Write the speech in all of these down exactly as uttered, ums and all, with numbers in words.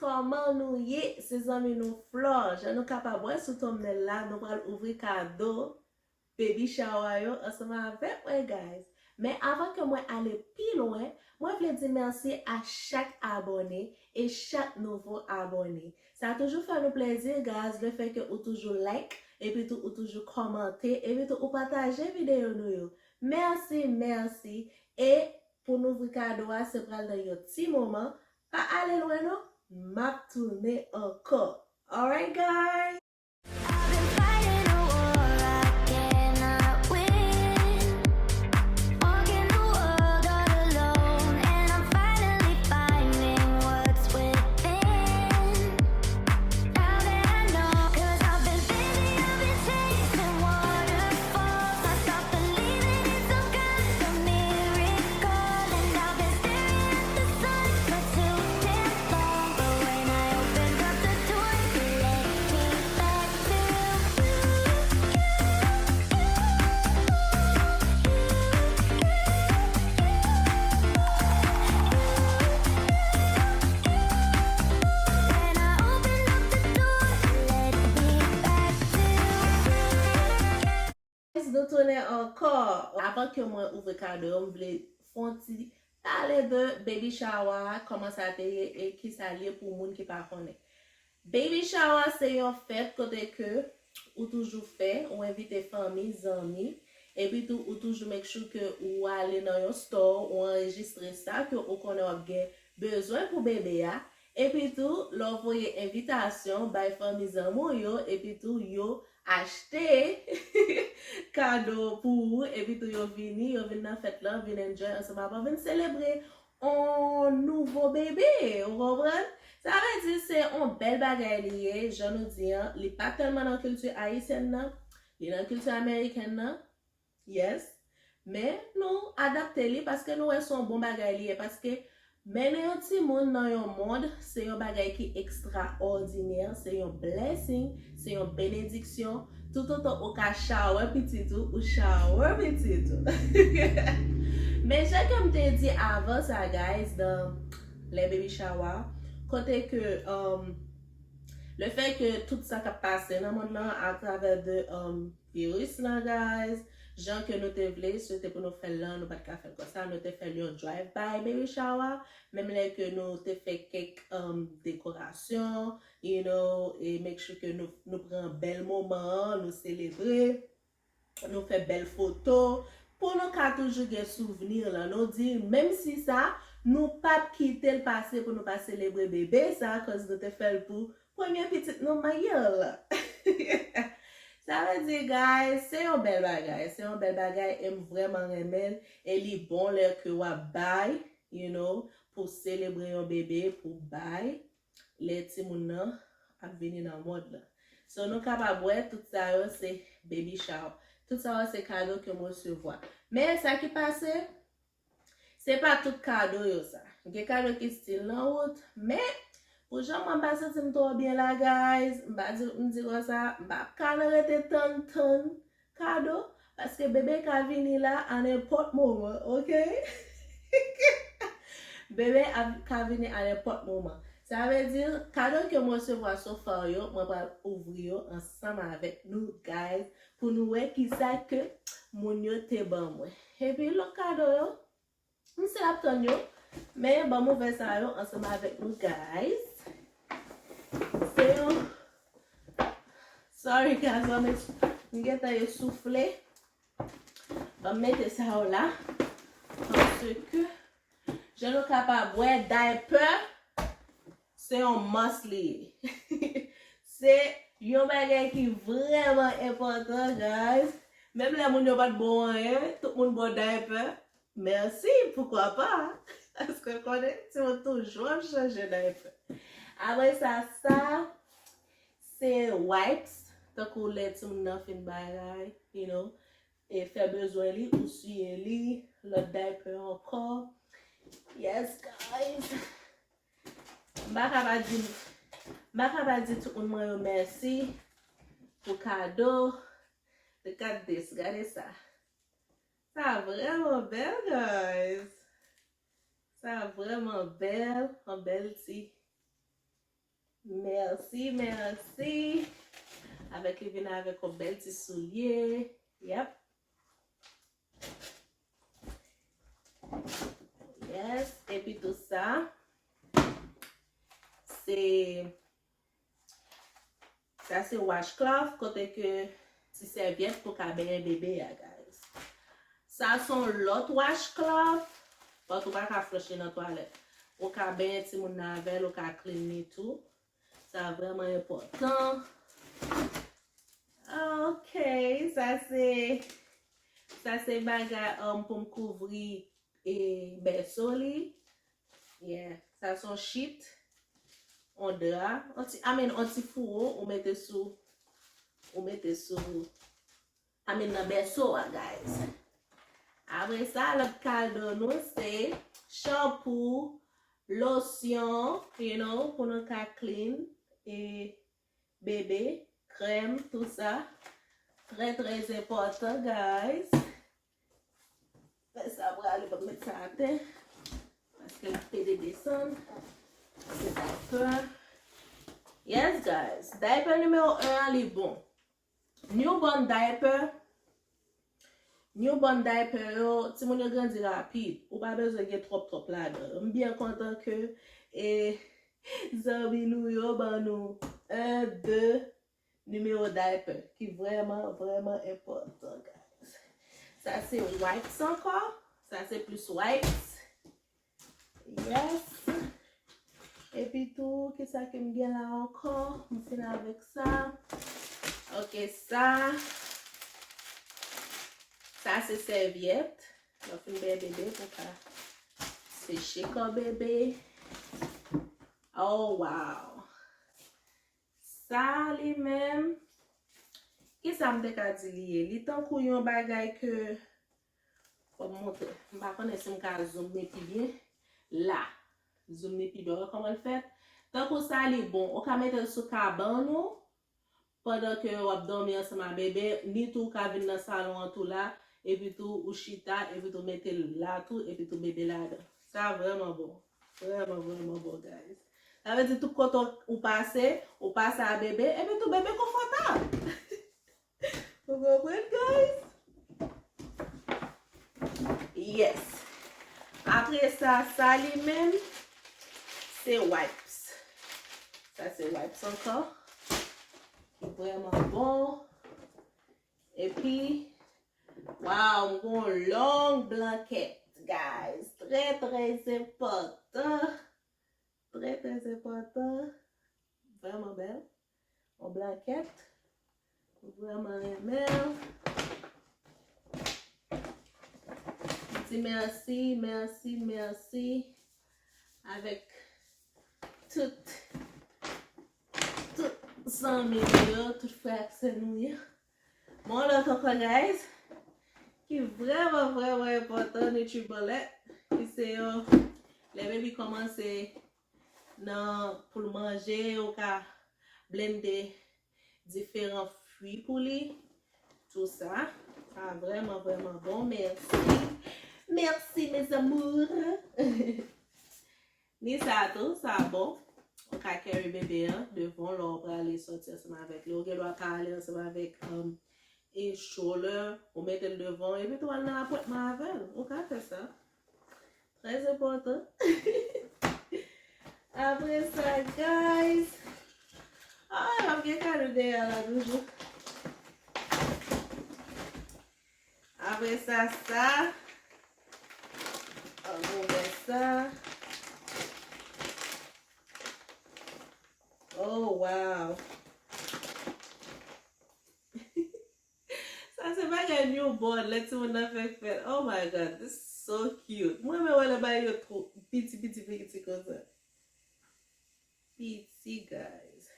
Kòman nou ye? Se zanmi nou Flò. Jan nou kapab wè sou thumbnail la, nou pral ouvri kado baby shower yo ansanm avèk mwen, guys. Men avan ke mwen ale pi lwen, mwen vle di mèsi a chak abòne e chak nouvo abòne. Sa toujou fè nou plezi, guys, lefètke ou toujou like, epi tou ou toujou kòmante, epi tou ou pataje videyo nou yo. Mèsi, mèsi. E pou n ouvri kado a, se pral nan yon ti moman. Pa ale lwen non, m ap tounen ankò. Alright, guys. I've been fighting a war I cannot win. Walking the world all alone, and I'm finally finding what's within. Now that I know, 'cause I've been busy, I've been chasing waterfalls. I stopped believing in some kind of miracle, and I've been staring at the sun for too damn long. But when I opened up the door, it led me back to you. When I opened up the door, it led me back to you. Guys, nou tounen ankò. Avan ke mwen ouvri kado yo, m vle fè yon ti pale de baby shower a, kòman sa te ye e kisa l ye pou moun ki pa konnen. Baby shower se yon fèt kote ke ou toujou fè, ou envite fanmi, zanmi, epi tou ou toujou make sure ke ou ale nan yon store, ou anrejistre sa ke ou konnen w ap gen bezwen pou bebe a, epi tou lè w voye envitasyon bay fanmi, zanmi w yo, epi tou yo achte kado pou ou, epi tou yo vini, yo vin nan fèt lan, vin enjoy ansanm avè w, vin selebre on nouvo bebe, ou konprann? Sa vle di se on bèl bagay li ye, jan nou di an, li pa tèlman nan kilti ayisyèn nan, li nan kilti amerikèn nan, yes, men nou adapte li paske nou wè se on bon bagay li ye, paske mennen yon timoun nan yon mond, se yon bagay ki ekstraòdinè, se yon blessing, se yon benediksyon. Toutotan ou ka shower pitit ou, ou shower pitit ou. Men jan ke m te di avan sa, guys, nan lè baby shower, kote ke, um, le fè ke tout sa k ap pase nan mond lan atravè de, um, viris lan, guys, jan ke nou te vle, swete pou nou fè l lan, nou pa t ka fè l konsa, nou te fè l yon drive by baby shower, menm lè ke nou te fè kèk, um, dekorasyon, you know, e make sure ke nou, nou pran bèl moman an, nou selebre, nou fè bèl foto, pou nou ka toujou gen souvni lan. Nou di, menm si sa, nou p ap kite l pase pou nou pa selebre bebe sa, cause nou te fè l pou premye pitit nou, Mayel. Sa vle di, guys, se yon bèl bagay. Se yon bèl bagay e m vrèman renmen l. E li bon lè ke w ap bay, you know, pou selebre yon bebe, pou bay, lè timoun nan ap vini nan mond lan. So, nou kapab wè, tout sa yo se baby shower. Tout sa yo se kado ke m resevwa. Men sa ki pase, se pa tout kado yo sa. Gen kado ki still nan wout, men pou jan mwen pa santi m twò byen la, guys, m pa di, m di konsa, m pa ka nan rete tann, tann kado, paske bebe ka vini la a nenpòt moman, oke? Bebe ap, ka vini a nenpòt moman. Sa vle di, kado ke mwen resevwa so far yo, mwen pral ouvri yo ansanm avèk nou, guys, pou nou wè kisa ke moun yo te ban mwen. Epi lòt kado yo, m still ap tann yo, men ban m ouvè sa yo ansanm avèk nou, guys. Se yon, sorry, guys, ban m, m gentan ye soufle. Ban m mete sa yo la, paske jan nou kapab wè, diaper se yon must li ye. Se yon bagay ki vrèman enpòtan, guys. Menm lè moun yo pa t ba w anyen, tout moun ba w diaper. Mèsi, poukwa pa? Paske w konnen, timoun toujou ap chanje diaper. Apre sa, sa, se wipes, tankou lè timoun nan fin bagay, you know, e fè bezwen li, ou siye li, lòt diaper ankò. Yes, guys. M pa ka pa di, m pa ka pa di tout moun mwen yo mèsi pou kado. Look at this, gade sa. Sa vrèman bèl, guys. Sa vrèman bèl, yon bèl ti Mèsi, mèsi. Avèk li vin avèk yon bèl ti soulye. Yep. Yes. Epi tou sa, se, sa se washcloth, kote ke ti sèvyèt pou ka benyen bebe a, guys. Sa se yon lòt washcloth, but ou pa ka flush li nan twalèt. Ou ka benyen timoun nan avè l, ou ka clean li tou. Sa vrèman enpòtan. Ok, sa se, sa se bagay, um, pou m kouvri, e, bèso li. Yeah, sa se yon sheet, yon dra, yon ti, I mean, yon ti fouwo, ou mete sou, ou mete sou, I mean, nan bèso a, guys. Apre sa, lòt kado nou se chanpou, losyon, you know, pou nou ka clean e bebe, krèm, tou sa. Trè, trè enpòtan, guys. Fè sa prale, m ap met sa atè. Paske l ap pede desann. Se diaper. Yes, guys. Diaper nimewo en an, li bon. Newborn diaper. Newborn diaper yo, timoun yo grandi rapid. Ou pa bezwen gen twòp, twòp ladan yo. M byen kontan ke, e, zanmi nou yo ban nou en, de nimewo diaper, ki vrèman, vrèman enpòtan, guys. Sa se wipes ankò. Sa se plis wipes. Yes. Epi tou, kisa ke m gen la ankò? M fin avèk sa. Ok, sa. Sa se sèvyèt. Lè w fin benyen bebe, pou ka seche kò bebe. Oh, wow. Sa li menm, kisa m te ka di li ye? Li tankou yon bagay ke, fò m montre. M pa konnen si m ka zoom li pi byen. La. Zoom li pi byen. Wè kòman l fèt? Tankou sa li bon. Ou ka mete l sou kabann ou, pandan ke w ap dòmi ansanm ak bebe, ni tou ou ka vin nan salon an tou la, epi tou ou chita, epi tou mete l la tou, epi tou bebe ladan. Sa vrèman bon. Vrèman, vrèman bon, guys. Sa vle di tout kote ou pase, ou pase a bebe, epi tou bebe konfòtab. Ou konprann, guys? Yes. Apre sa, sa li menm, se wipes. Sa se wipes ankò. Ki vrèman bon. Epi, wow, m gon long blankèt, guys. Trè, trè enpòtan. Trè, trè enpòtan. Vrèman bèl. Yon blankèt. Vrèman renmen l. Di mèsi, mèsi, mèsi. Avèk tout, tout zanmi nou yo, tout frè ak sè nou yo. Bon, lòt ankò, guys, ki vrèman, vrèman enpòtan, NutriBullet, ki se yon, lè baby kòmanse nan, pou l manje, ou ka blende diferan fwi pou li. Tou sa, sa vrèman, vrèman bon. Mèsi. Mèsi, mes amours. Ni sa tou, sa bon. Ou ka carry bebe an devan w lè w prale sòti ansanm avèk li. Ou gen dwa pa ale ansanm avèk, um, e stroller, ou mete l devan w, epi tou al nan apwentman avè l. Ou ka fè sa. Trè enpòtan. Apre sa, guys. Ah, l ap gen kado dèyè la toujou. Apre sa, sa. Ann ouvè sa. Oh, wow. Sa se bagay newborn, lè timoun nan fèk fèt. Oh my God, this is so cute. Mwen renmen wè lè bagay yo two piti, piti, piti konsa. Piti, guys.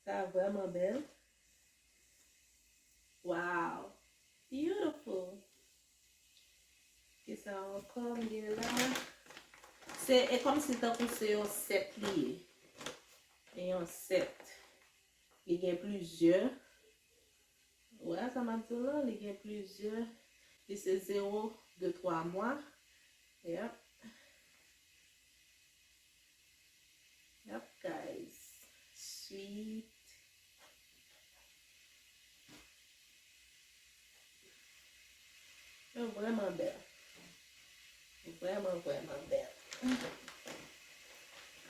Sa vrèman bèl. Wow. Beautiful. Ki sa ankò m gen la? Se, e kòmsi tankou se yon sèt li ye. E yon sèt. Li gen plizyè. Ou wè sa m ap di w lan? Li gen plizyè. Li se zewo, de, twa mwa. Yep. Yep, guys. Vrèman bèl. Vrèman, vrèman bèl.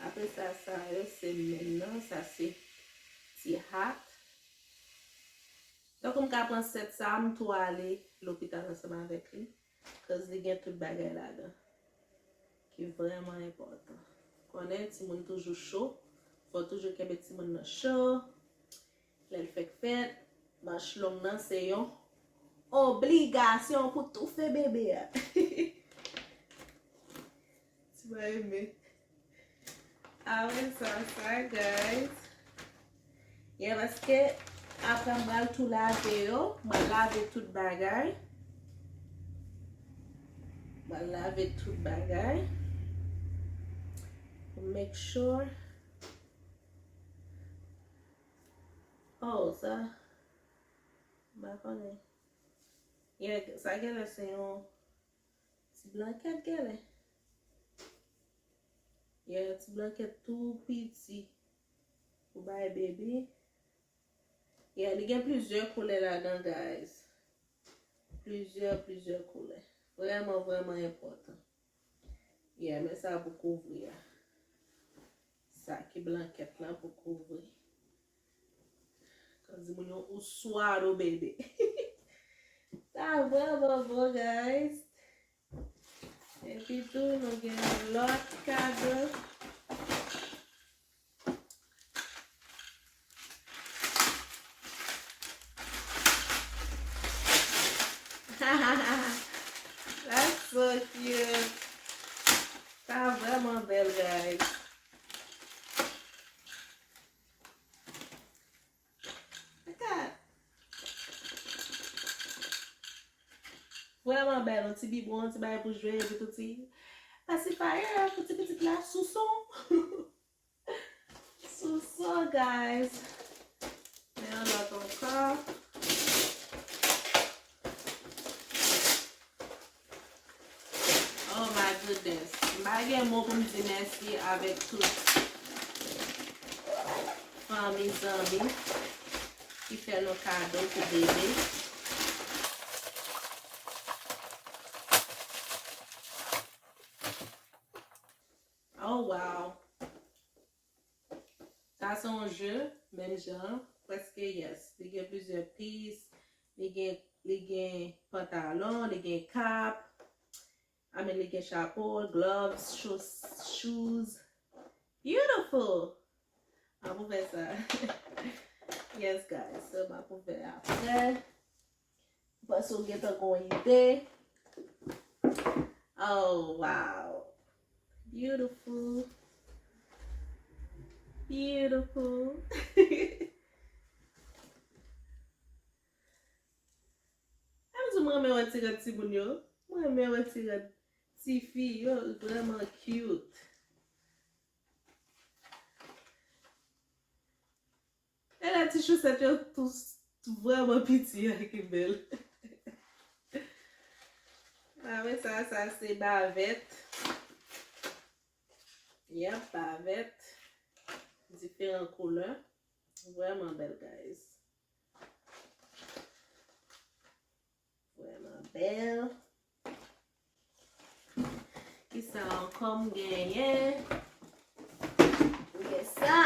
Apre sa, sa yo se menm nan, sa se ti hat. Tankou m ka pran sèt sa, m tou ale lopital ansanm avèk li. Cause li gen tout bagay ladan. Ki vrèman enpòtan. Konnen timoun toujou cho. Fò toujou kenbe timoun nan cho. Lè l fèk fèt, manch long nan se yon obligasyon pou toufe bebe a. Ti va renmen. Apre sa, sa, guys. Yeah, paske apre m pral tou lave yo. Mwen lave tout bagay. Mwen lave tout bagay. Make sure. Oh, sa. M pa konnen. Yeah, sa genlè se yon ti blankèt genlè. Yeah, ti blankèt tou piti pou bay bebe. Yeah, li gen plizyè koulè ladan, guys. Plizyè, plizyè koulè. Vrèman, vrèman enpòtan. Yeah, men sa pou kouvri a. Sa ki blankèt la pou kouvri. Kan di moun yo ou swado bebe. Sa vrèman bon, guys. Epi tou, nou gen lòt kado. That's so cute. Sa vrèman bèl, guys. Look at. Vrèman bèl, yon ti bibwon, yon ti bagay pou jwe, epi tou ti pacifier pou ti pitit la, sou son. Sou son, guys. Men yon lòt ankò. Oh my goodness. M pa gen mo pou m di mèsi avèk tout fanmi, zanmi ki fè nou kado pou bebe. Oh wow. Sa se yon je, menm jan, prèske yes. Li gen plizyè pis, li gen, li gen pantalon, li gen kap, I mean, li gen chapo, gloves, shoes, shoes. Beautiful! M ap ouvè sa. Yes, guys. So, m ap ouvè apre. M panse w gentan gon ide. Oh, wow. Beautiful. Beautiful. Ann di mwen renmen wè ti rad timoun yo. Mwen renmen wè ti rad tifi yo. Vrèman cute. E la ti chosèt yo tou, tou vrèman piti a ki bèl. Apre sa, sa se bavèt. Yep, bavèt. Diferan koulè. Vrèman bèl, guys. Vrèman bèl. Kisa ankò m genyen? M gen sa.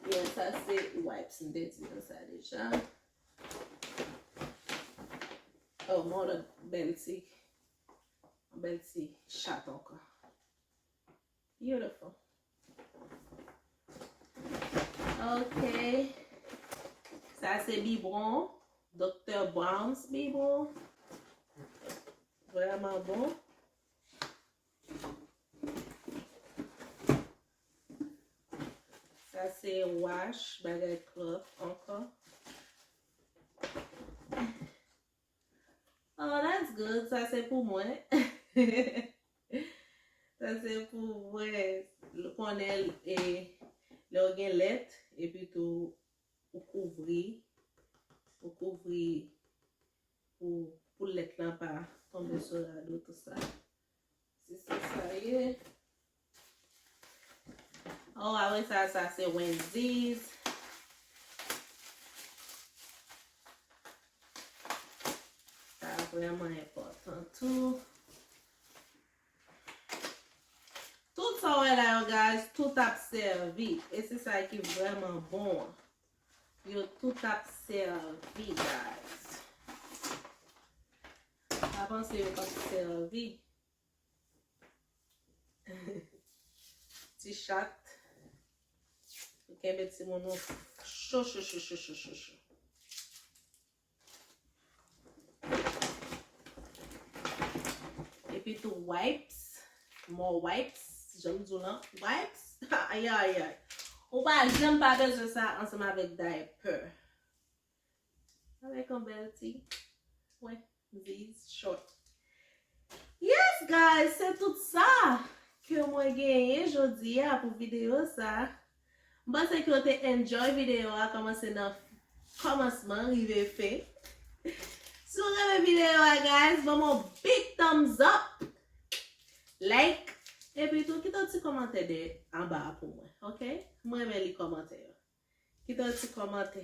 Yeah, sa se wipes, m te di nou sa deja. Oh, m wè yon lòt bèl ti, yon bèl ti chat ankò. Beautiful. Ok. Sa se bibwon. Doktè Brown's bibwon. Vrèman bon. Sa se wash, bagay cloth ankò. Oh, that's good. Sa se pou mwen. Sa se pou mwen. Konnen, e, lè w gen lèt, epi tou ou kouvri, ou kouvri pou, pou lèt lan pa tonbe sou rad ou, tout sa. Se sa sa ye. Oh, apre sa, sa se Wendy's. Sa Vrèman enpòtan tou. Tout sa w wè la yo, guys, tout ap sèvi. E se sa ki vrèman bon an. Yo tout ap sèvi, guys. Pa panse yo p ap sèvi. Ti chat. Ou kenbe timoun ou cho, cho, cho, cho, cho, cho, cho. Epi tou wipes. More wipes. Jan m di w lan. Wipes. Ay, ay, ay. Ou pa janm pa bezwen sa ansanm avèk diaper. Avèk yon bèl ti. Wè. These short. Yes, guys, se tout sa ke mwen genyen jodi a pou videyo sa. M panse ke w te enjoy videyo a, kòmanse nan kòmansman rive fen. Si w renmen videyo a, guys, ban m yon big thumbs up, like, epi tou kite yon ti kòmantè de anba a pou mwen, ok? Mwen renmen li kòmantè yo. Kite yon ti kòmantè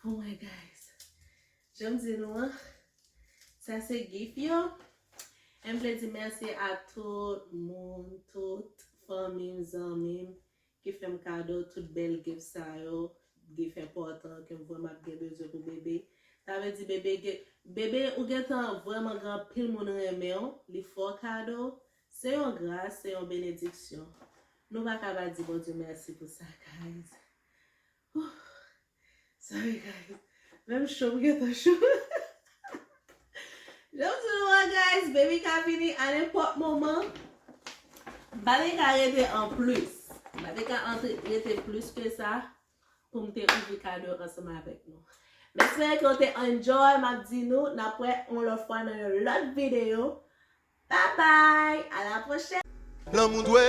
pou mwen, guys. Jan m di nou an, sa se gift yo. E m vle di mèsi a tout moun, tout fanmi m, zanmi m ki fè m kado tout bèl gift sa yo, gift enpòtan ke m vrèman ap gen bezwen pou bebe. Sa vle di bebe gen, bebe ou gentan vrèman gen anpil moun renmen w, li fè w kado. Se yon gras, se yon benediksyon. Nou pa ka pa di Bondye mèsi pou sa, guys. Whew. Sorry, guys. Menm cho m gentan cho. Jan m di nou an, guys, baby ka vini a nenpòt moman. M pa te ka rete an plis. M pa te ka antre, rete plis ke sa pou m te ouvri kado ansanm avèk nou. M espere ke w te enjoy. M ap di nou, n ap wè yon lòt fwa nan yon lòt videyo. Bye bye! À la prochaine! Lanmou dwe